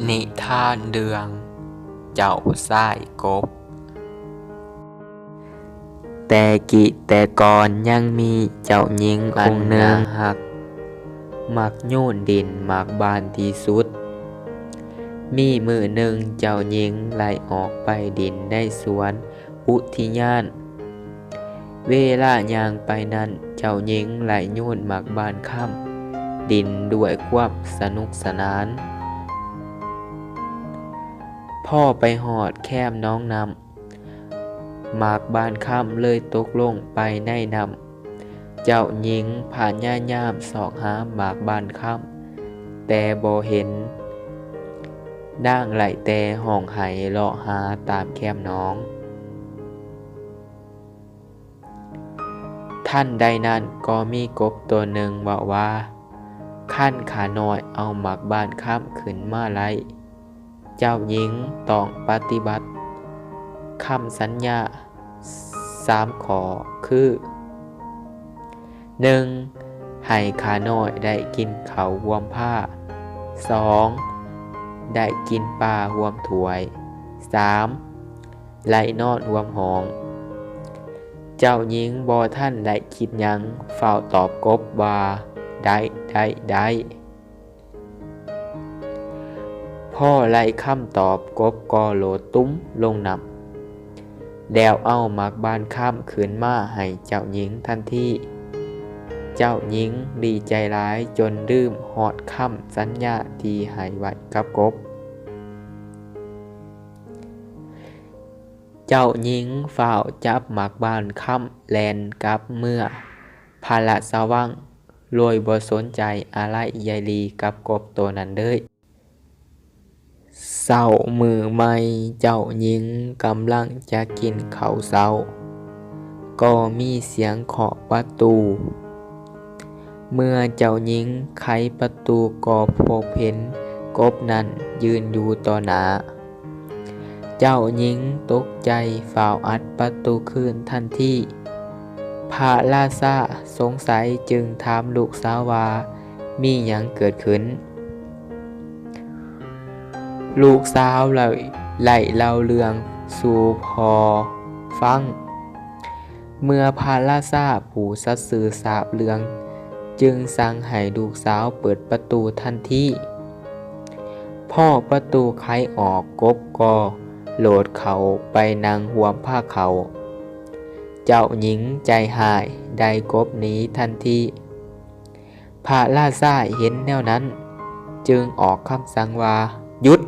ນິທານເລື່ອງເຈົ້າຊາຍກົບ. ແຕ່ກີ້ແຕ່ກ່ອນຍັງມີເຈົ້າຍິງຄົນໜຶ່ງ ອັນໜ້າຮັກ ມັກໂຍນດິນໝາກບານທີ່ສຸດ. ມີມື້ໜຶ່ງເຈົ້າຍິງໄດ້ອອກໄປຫຼິ້ນໃນສວນອຸທິຍານ. ເວລາຍ່າງໄປນັ້ນ ເຈົ້າຍິງໄດ້ໂຍນໝາກບານຄ້ຳດິນດ້ວຍຄວາມສະໜຸກສະໜານ. ພໍໄປຮອດແຄມໜອງນ້ຳ ໝາກບານຄ້ຳເລີຍຕົກລົງໄປໃນນ້ຳ. ເຈົ້າຍິງພະຍາຍາມຊອກຫາໝາກບານຄ້ຳ ແຕ່ບໍ່ເຫັນ. ນາງໄດ້ແຕ່ຮ້ອງໄຫ້ເລາະຫາຕາມແຄມໜອງ. ທັນໃດນັ້ນກໍມີກົບໂຕໜຶ່ງເວົ້າວ່າ ຄັນຂ້ານ້ອຍເອົາໝາກບານຄ້ຳຂຶ້ນມາໄດ້ ເຈົ້າຍິງຕ້ອງປະຕິບັດຄຳສັນຍາສາມຂໍ້ຄື ໜຶ່ງ ໃຫ້ຂ້ານ້ອຍໄດ້ກິນເຂົ້າຮ່ວມພາ, ສອງ ໄດ້ກິນປາຮ່ວມຖ້ວຍ, ສາມ ໄດ້ນອນຮ່ວມຫ້ອງ. ເຈົ້າຍິງບໍ່ທັນໄດ້ຄິດຫຍັງ ຟ້າວຕອບກົບວ່າ ໄດ້, ໄດ້, ໄດ້. ພໍໄດ້ຄຳຕອບ ກົບກໍໂດດຕຸ້ມລົງນ້ຳ ແລ້ວເອົາໝາກບານຄ້ຳຂຶ້ນມາໃຫ້ເຈົ້າຍິງທັນທີ. ເຈົ້າຍິງດີໃຈຫຼາຍຈົນລືມຮອດຄຳສັນຍາທີ່ໃຫ້ໄວ້ກັບກົບ. ເຈົ້າຍິງຟ້າວຈັບໝາກບານຄ້ຳແລ່ນກັບເມືອພະລາຊະວັງ ໂດຍບໍ່ສົນໃຈອາໄລໃຍດີກັບກົບໂຕນັ້ນເລີຍ. ເຊົ້າມື້ໃໝ່ ເຈົ້າຍິງກຳລັງຈະກິນເຂົ້າເຊົ້າ ກໍມີສຽງເຄາະປະຕູ. ເມື່ອເຈົ້າຍິງໄຂປະຕູກໍພົບເຫັນກົບນັ້ນຢືນຢູ່ຕໍ່ໜ້າ. ເຈົ້າຍິງຕົກໃຈຟ້າວອັດປະຕູຄືນທັນທີ. ພະລາຊາສົງໄສຈຶ່ງຖາມລູກສາວວ່າ ມີຫຍັງເກີດຂຶ້ນ? ລູກສາວໄດ້ເລົ່າເລື່ອງສູ່ພໍ່ຟັງ. ເມື່ອພະລາຊາຜູ້ສັດຊື່ຊາບເລື່ອງ ຈຶ່ງສັ່ງໃຫ້ລູກສາວເປີດປະຕູທັນທີ. ພໍປະຕູໄຂອອກ ກົບກໍໂດດເຂົ້າໄປນັ່ງຮ່ວມພາເຂົ້າ. ເຈົ້າຍິງໃຈຮ້າຍໄດ້ກົບໜີທັນທີ. ພະລາຊາເຫັນແນວນັ້ນ ຈຶ່ງອອກຄຳສັ່ງວ່າ ຢຸດ!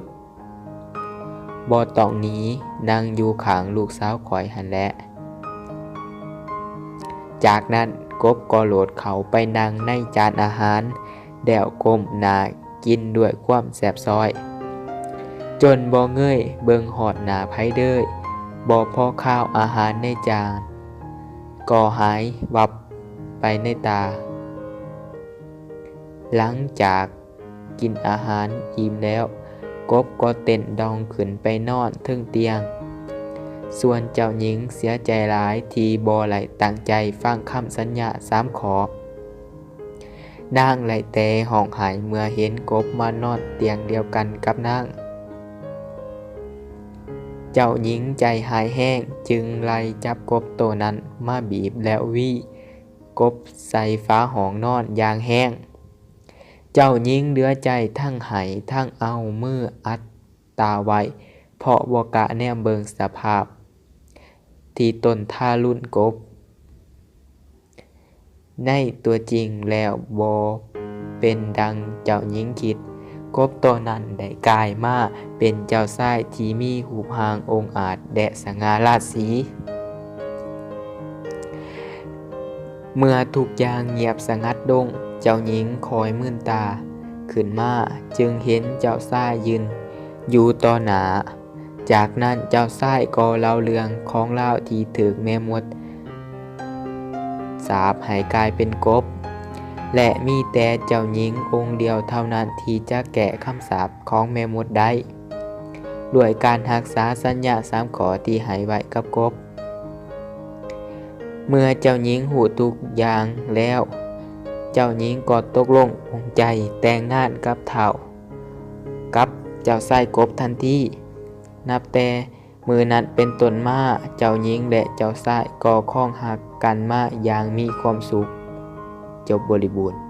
ບໍ່ຕ້ອງໜີ, ນັ່ງຢູ່ຂ້າງລູກສາວຂ້ອຍຫັ້ນແຫຼະ. ຈາກນັ້ນ ກົບກໍໂດດເຂົ້າໄປນັ່ງໃນຈານອາຫານ ແລ້ວກົ້ມໜ້າກິນດ້ວຍຄວາມແຊບຊ້ອຍ ຈົນບໍ່ເງີຍເບິ່ງຮອດໜ້າໃຜເລີຍ. ບໍ່ພໍຄາວ ອາຫານໃນຈານກໍຫາຍວັບໄປໃນຕາ. ຫຼັງຈາກ ກິນອາຫານອີ່ມແລ້ວ, ກົບກໍເຕັ້ນດອງຂຶ້ນໄປນອນເທິງຕຽງ. ສ່ວນເຈົ້າຍິງເສຍໃຈຫຼາຍທີ່ບໍ່ໄດ້ຕັ້ງໃຈຟັງຄຳສັນຍາສາມຂໍ້. ນາງໄດ້ແຕ່ຮ້ອງໄຫ້ເມື່ອເຫັນກົບມານອນຕຽງດຽວກັນກັບນາງ. ເຈົ້າຍິງໃຈຮ້າຍແຮງ ຈຶ່ງໄດ້ຈັບກົບໂຕນັ້ນມາບີບແລ້ວຫວີກົບໃສ່ຝາຫ້ອງນອນຢ່າງແຮງ. ເຈົ້າຍິງເຫຼືອໃຈ ທັງໄຫ້ທັງເອົາມືອັດຕາໄວ້ ເພາະບໍ່ກະແນມເບິ່ງສະພາບທີ່ຕົ້ນທາລຸນກົບ. ໃນຕົວຈິງແລ້ວບໍ່ເປັນດັ່ງເຈົ້າຍິງຄິດ. ກົບໂຕນັ້ນໄດ້ກາຍມາເປັນເຈົ້າຊາຍທີ່ມີຮູບຮ່າງອົງອາດ ແລະ ສະຫງ່າລາສີ. ເມື່ອທຸກຢ່າງງຽບສະຫງັດລົງ, ເຈົ້າຍິງຄ່ອຍມືນຕາຂຶ້ນມາ ຈຶ່ງເຫັນເຈົ້າຊາຍຢືນຢູ່ຕໍ່ໜ້າ. ຈາກນັ້ນເຈົ້າຊາຍກໍເລົ່າເລື່ອງຂອງລາວທີ່ຖືກແມ່ມົດສາບໃຫ້ກາຍເປັນກົບ ແລະ ມີແຕ່ເຈົ້າຍິງອົງດຽວເທົ່ານັ້ນທີ່ຈະແກ້ຄຳສາບຂອງແມ່ມົດໄດ້ ດ້ວຍການຮັກສາສັນຍາສາມຂໍ້ທີ່ໃຫ້ໄວ້ກັບກົບ. ເມື່ອເຈົ້າຍິງຮູ້ທຸກຢ່າງແລ້ວ, ເຈົ້າຍິງກໍຕົກລົງອົງໃຈແຕ່ງງານກັບທ້າວ ກັບ ເຈົ້າຊາຍກົບທັນທີ. ນັບແຕ່ມື້ນັ້ນເປັນຕົ້ນມາ, ເຈົ້າຍິງ ແລະ ເຈົ້າຊາຍກໍຄອງຮັກກັນມາຢ່າງມີຄວາມສຸກ. ຈົບບໍລິບູນ.